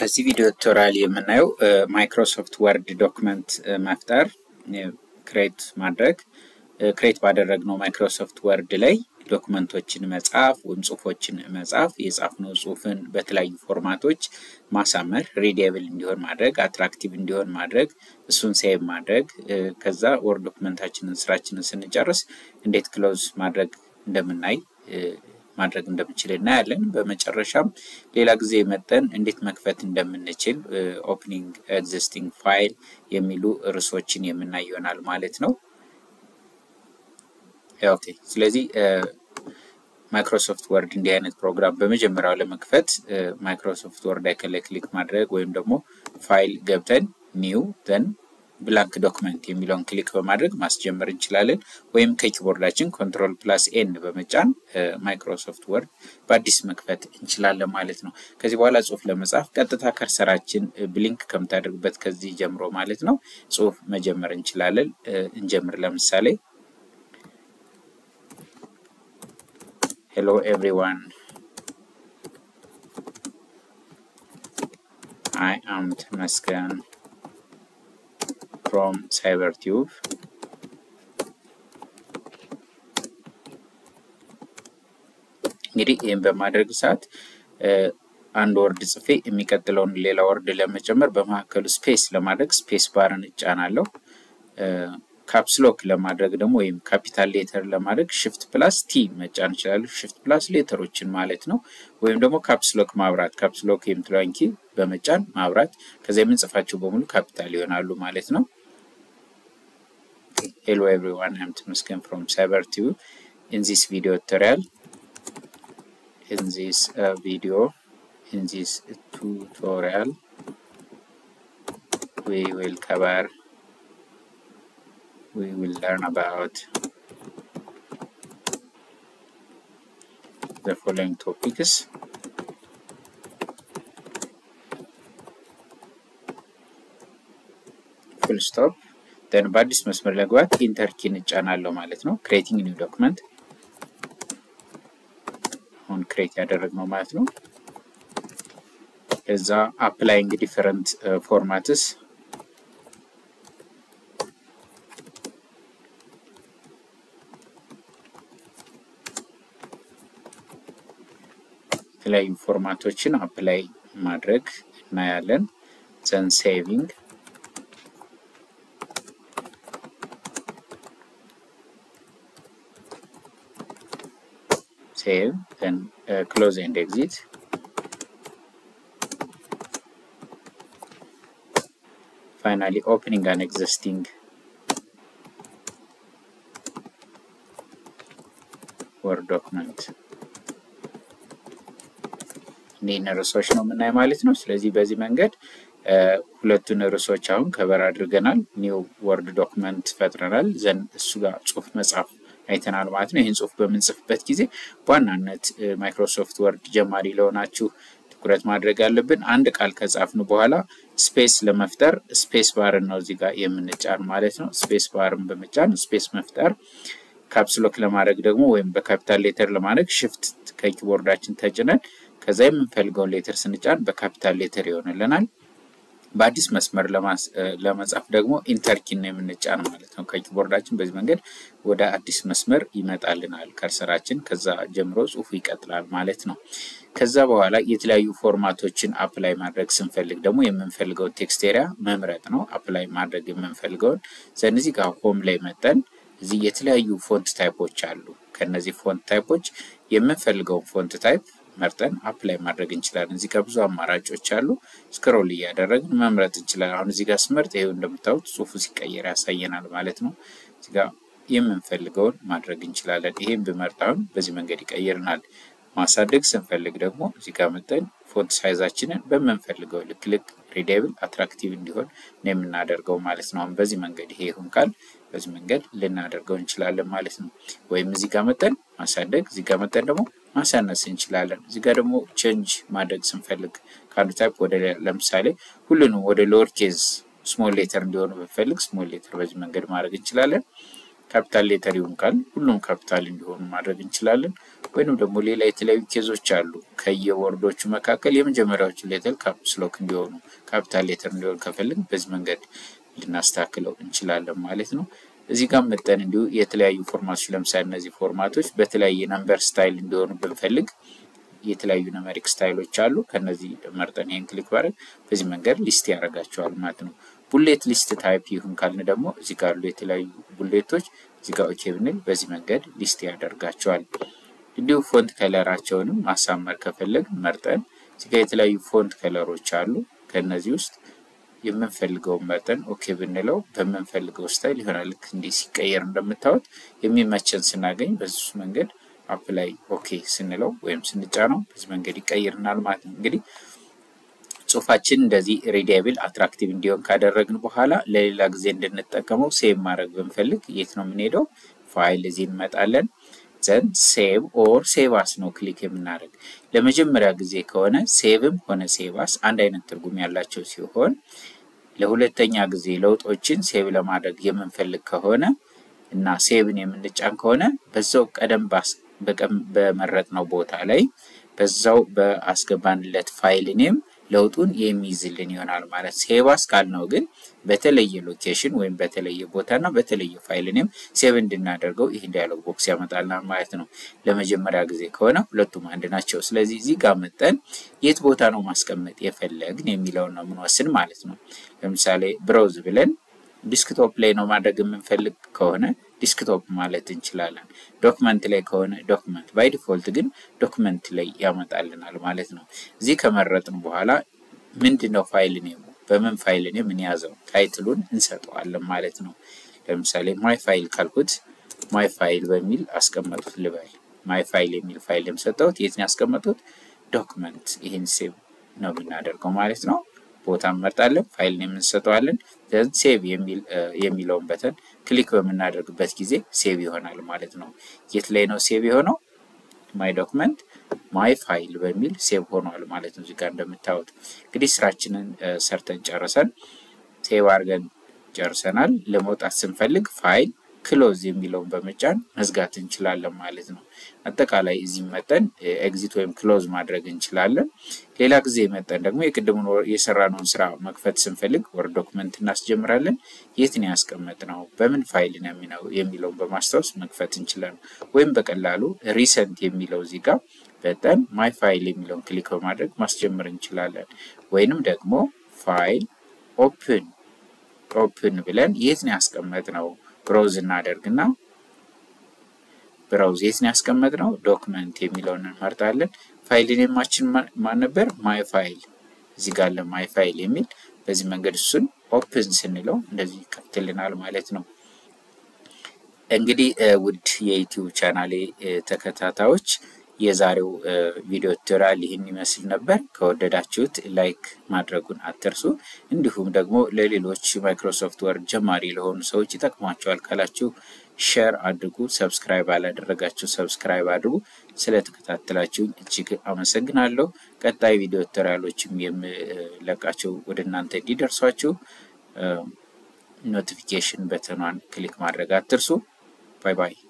በዚህ ቪዲዮ tutorial የምናየው Microsoft Word document መፍጠር፣ create ማድረግ፣ create ባደረግነው Microsoft Word ላይ document ኦችን መጻፍ ወይም ጽሁፎችን መጻፍ፣ የጻፍነው ጽሁፍን በተለያዩ format ኦች ማሳመር፣ readable እንዲሆን ማድረግ፣ attractive እንዲሆን ማድረግ፣ እሱን save ማድረግ፣ ከዛ Word document ኣችንን ስራችንን ስንጨርስ እንዴት close ማድረግ እንደምናይ ማድረግ እንደምንችል እናያለን። በመጨረሻም ሌላ ጊዜ መጠን እንዴት መክፈት እንደምንችል opening existing file የሚሉ ርዕሶችን የምናይ ይሆናል ማለት ነው። Okay፣ ስለዚህ Microsoft Word እንዲህ አይነት ፕሮግራም በመጀመሪያው ለመክፈት Microsoft Word icon ላይ click ማድረግ ወይም ደግሞ ፋይል ገብተን new then blank document የሚለውን click በማድረግ ማስጀመር እንችላለን። ወይም ከ keyboard ኣችን control plus N በመጫን Microsoft Word በአዲስ መክፈት እንችላለን ማለት ነው። ከዚህ በኋላ ጽሁፍ ለመጻፍ ቀጥታ cursor ኣችን blink ከምታደርግበት ከዚህ ጀምሮ ማለት ነው ጽሁፍ መጀመር እንችላለን። እንጀምር። ለምሳሌ hello everyone, I am ተመስገን from CyberTube. እንግዲህ ይህን በማድረግ ሰዓት አንድ word ጽፌ የሚቀጥለውን ሌላ word ለመጨመር በመካከሉ space ለማድረግ space bar ን እጫናለሁ። Caps lock ለማድረግ ደግሞ ወይም capital letter ለማድረግ shift plus T መጫን እችላለሁ። Shift plus letter ኦችን ማለት ነው። ወይም ደግሞ caps lock ማብራት፣ caps lock የምትለዋን key በመጫን ማብራት፣ ከዚያ የምንጽፋቸው በሙሉ ካፒታል ይሆናሉ ማለት ነው። Hello everyone, I'm ተመስገን from CyberTube. In this video tutorial, in this video, in this tutorial we will cover, we will learn about the following topics. Full stop. Then በአዲስ መስመር ለመግባት enter key ን እጫናለሁ ማለት ነው። Creating new document አሁን create ያደረግነው ማለት ነው። ከዛ applying different formats፣ የተለያዩ format ኦችን apply ማድረግ እናያለን። Then saving, save, then close and exit. Finally, opening an existing Word document. እኒህን ርዕሶች ነው የምናይ ማለት ነው። ስለዚህ በዚህ መንገድ ሁለቱን ርዕሶች አሁን cover አድርገናል። New Word document ፈጥረናል። Then እሱ ጋር ጽሁፍ መጻፍ አይተናል ማለት ነው። ይህን ጽሁፍ በምንጽፍበት ጊዜ በዋናነት Microsoft Word ጀማሪ ለሆናችሁ ትኩረት ማድረግ ያለብን አንድ ቃል ከጻፍን በኋላ space ለመፍጠር space bar ን ነው እዚህ ጋር የምንጫን ማለት ነው። Space bar ን በመጫን space መፍጠር፣ caps lock ለማድረግ ደግሞ ወይም በ capital letter ለማድረግ shift ከ keyboard ኣችን ተጭነን ከዛ የምንፈልገውን letter ስንጫን በ capital letter ይሆንልናል። በአዲስ መስመር ለመጻፍ ደግሞ enter key ን ነው የምንጫን ማለት ነው ከ keyboard ኣችን። በዚህ መንገድ ወደ አዲስ መስመር ይመጣልናል cursor ኣችን። ከዛ ጀምሮ ጽሁፉ ይቀጥላል ማለት ነው። ከዛ በኋላ የተለያዩ format ኦችን apply ማድረግ ስንፈልግ ደግሞ የምንፈልገውን text area መምረጥ ነው። Apply ማድረግ የምንፈልገውን then እዚህ ጋር home ላይ መጠን እዚህ የተለያዩ font type ኦች አሉ። ከነዚህ font type ኦች የምንፈልገውን font type መርጠን apply ማድረግ እንችላለን። እዚህ ጋር ብዙ አማራጮች አሉ። Scroll እያደረግን መምረጥ እንችላለን። አሁን እዚህ ጋር ስመርጥ ይኸው እንደምታዩት ጽሁፉ ሲቀየር ያሳየናል ማለት ነው። እዚህ ጋር የምንፈልገውን ማድረግ እንችላለን። ይሄን ብመርጥ አሁን በዚህ መንገድ ይቀይርናል። ማሳደግ ስንፈልግ ደግሞ እዚህ ጋር መጠን font size ኣችንን በምንፈልገው ልክ ልክ readable attractive እንዲሆን ነው የምናደርገው ማለት ነው። አሁን በዚህ መንገድ ይሄ ይሁን ካል በዚህ መንገድ ልናደርገው እንችላለን ማለት ነው። ወይም እዚህ ጋር መጠን ማሳደግ፣ እዚህ ጋር መጠን ደግሞ ማሳነስ እንችላለን። እዚህ ጋር ደግሞ change ማድረግ ስንፈልግ ከአንዱ type ወደ ለምሳሌ ሁሉንም ወደ lower case small letter እንዲሆኑ ብንፈልግ small letter በዚህ መንገድ ማድረግ እንችላለን። Capital letter ይሁን ካል ሁሉም ካፒታል እንዲሆኑ ማድረግ እንችላለን። ወይንም ደግሞ ሌላ የተለያዩ case ኦች አሉ። ከየ word ኦቹ መካከል የመጀመሪያዎቹ letter caps lock እንዲሆኑ፣ capital letter እንዲሆን ከፈለግን በዚህ መንገድ ልናስተካክለው እንችላለን ማለት ነው። እዚህ ጋር መጥተን እንዲሁ የተለያዩ format ኦች፣ ለምሳሌ እነዚህ format ኦች በተለያየ number style እንዲሆኑ ብንፈልግ የተለያዩ numeric style ኦች አሉ። ከነዚህ መርጠን ይሄን click ባደርግ በዚህ መንገድ list ያደርጋቸዋል ማለት ነው። Bullet list type ይሁን ካልን ደግሞ እዚህ ጋር ያሉ የተለያዩ bullet ኦች እዚህ ጋር okay ብንል በዚህ መንገድ list ያደርጋቸዋል። እንዲሁ font color ኣቸውንም ማሳመር ከፈለግን መርጠን እዚህ ጋር የተለያዩ font color ኦች አሉ። ከነዚህ ውስጥ የምንፈልገውን መርጠን okay ብንለው በምንፈልገው style ይሆናል። ልክ እንዲህ ሲቀየር እንደምታዩት የሚመቸን ስናገኝ በዚህ መንገድ apply okay ስንለው ወይም ስንጫነው በዚህ መንገድ ይቀይርናል ማለት ነው። እንግዲህ ጽሁፋችን እንደዚህ readable፣ attractive እንዲሆን ካደረግን በኋላ ለሌላ ጊዜ እንድንጠቀመው save ማድረግ ብንፈልግ የት ነው የምንሄደው? ፋይል እዚህ እንመጣለን። Then save or save as ነው click የምናደርግ። ለመጀመሪያ ጊዜ ከሆነ save ም ሆነ save as አንድ አይነት ትርጉም ያላቸው ሲሆን፣ ለሁለተኛ ጊዜ ለውጦችን save ለማድረግ የምንፈልግ ከሆነ እና save ን የምንጫን ከሆነ በዛው ቀደም በመረጥነው ቦታ ላይ በዛው በአስገባንለት file name ለውጡን የሚይዝልን ይሆናል ማለት። Save as ካልነው ግን በተለየ location ወይም በተለየ ቦታ እና በተለየ file name save እንድናደርገው ይህን dialog box ያመጣልናል ማለት ነው። ለመጀመሪያ ጊዜ ከሆነ ሁለቱም አንድ ናቸው። ስለዚህ እዚህ ጋር መጥተን የት ቦታ ነው ማስቀመጥ የፈለግን የሚለውን ነው የምንወስን ማለት ነው። ለምሳሌ browse ብለን desktop ላይ ነው ማድረግ የምንፈልግ ከሆነ desktop ማለት እንችላለን። Document ላይ ከሆነ document፣ by default ግን document ላይ ያመጣልናል ማለት ነው። እዚህ ከመረጥን በኋላ ምንድን ነው file name ኡ፣ በምን file name እንያዘው፣ title ኡን እንሰጠዋለን ማለት ነው። ለምሳሌ my file ካልኩት my file በሚል አስቀመጡት ልበል። My file የሚል ፋይል የሰጠሁት የት ነው ያስቀመጡት? Document። ይህን save ነው የምናደርገው ማለት ነው። ቦታ እንመርጣለን፣ file name እንሰጠዋለን። Then save የሚለውን button click በምናደርግበት ጊዜ save ይሆናል ማለት ነው። የት ላይ ነው save የሆነው? My document my file በሚል save ሆኗል ማለት ነው። እዚጋ እንደምታዩት እንግዲህ ስራችንን ሰርተን ጨርሰን save አድርገን ጨርሰናል። ለመውጣት ስንፈልግ file close የሚለውን በመጫን መዝጋት እንችላለን ማለት ነው። አጠቃላይ እዚህ መጥተን exit ወይም close ማድረግ እንችላለን። ሌላ ጊዜ መጥተን ደግሞ የቅድሙን የሰራነውን ስራ መክፈት ስንፈልግ Word document እናስጀምራለን። የት ነው ያስቀመጥነው፣ በምን ፋይል ነው የሚለውን በማስታወስ መክፈት እንችላለን። ወይም በቀላሉ recent የሚለው እዚህ ጋር መጥተን my file የሚለውን click በማድረግ ማስጀመር እንችላለን። ወይንም ደግሞ file open ብለን የት ነው ያስቀመጥነው browse እናደርግና browse የት ነው ያስቀመጥነው document የሚለውን እንመርጣለን። File name ኣችን ማን ነበር? My file እዚህ ጋር አለ my file የሚል። በዚህ መንገድ እሱን open ስንለው እንደዚህ ይከፍትልናል ማለት ነው። እንግዲህ ውድ የ YouTube ቻናሌ ተከታታዮች፣ የዛሬው ቪዲዮ tutorial ይህን ይመስል ነበር። ከወደዳችሁት like ማድረጉን አትርሱ። እንዲሁም ደግሞ ለሌሎች Microsoft Word ጀማሪ ለሆኑ ሰዎች ይጠቅሟቸዋል ካላችሁ share አድርጉ። Subscribe ያላደረጋችሁ subscribe አድርጉ። ስለተከታተላችሁኝ እጅግ አመሰግናለሁ። ቀጣይ ቪዲዮ tutorial ኦችም የምለቃቸው ወደ እናንተ እንዲደርሷችሁ notification button ኗን click ማድረግ አትርሱ። Bye bye።